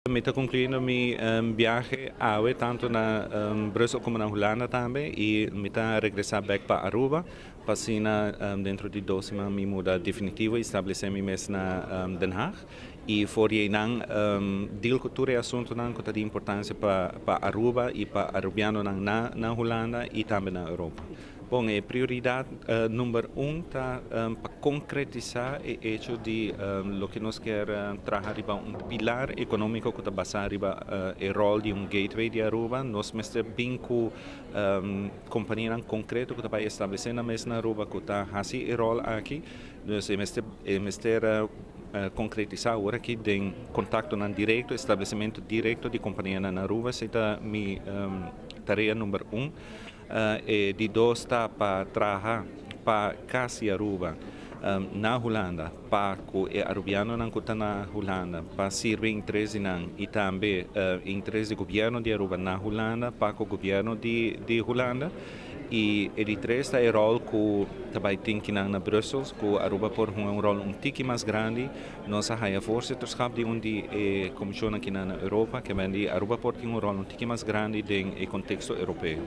Mi ta concluyendo mi viahe awe tanto na Brussel como na Hulanda tambe y mi ta regresa back pa Aruba pa asina dentro di 2 siman mi muda definitivo y establece mi mes na Den Haag y for di einan deal cu tur e asuntonan cu ta di importancia pa Aruba y pa Arubianonan na Hulanda y tambe na Europa. Bon, e prioridad number 1 ta pa concretisa e hecho di loke nos kier traha riba un pilar economico cu ta basa riba e rol di un gateway di Aruba. Nos mester bin cu compania concreto cu ta bay establece nan mes na Aruba cu ta haci e rol aki. Dus e mester concretisa awor aki den contactonan directo, establecimento directo di compania na Aruba. Esey ta mi tarea number 1. E di dos ta pa traha pa Cas di Aruba na Hulanda, pa cu e Arubianonan cu ta na Hulanda, pa sirbi interesnan y tambe interes di gobierno di Aruba na Hulanda, pa cu gobierno di Hulanda. Y e di tres ta e rol cu tambe tin cu na Brussels, cu Aruba por hunga un rol un tiki mas grandi. Nos a haya voorzitterschap di un di e comision aki na Europa, kiermen Aruba por tin un rol un tiki mas grandi den e contexto europeo.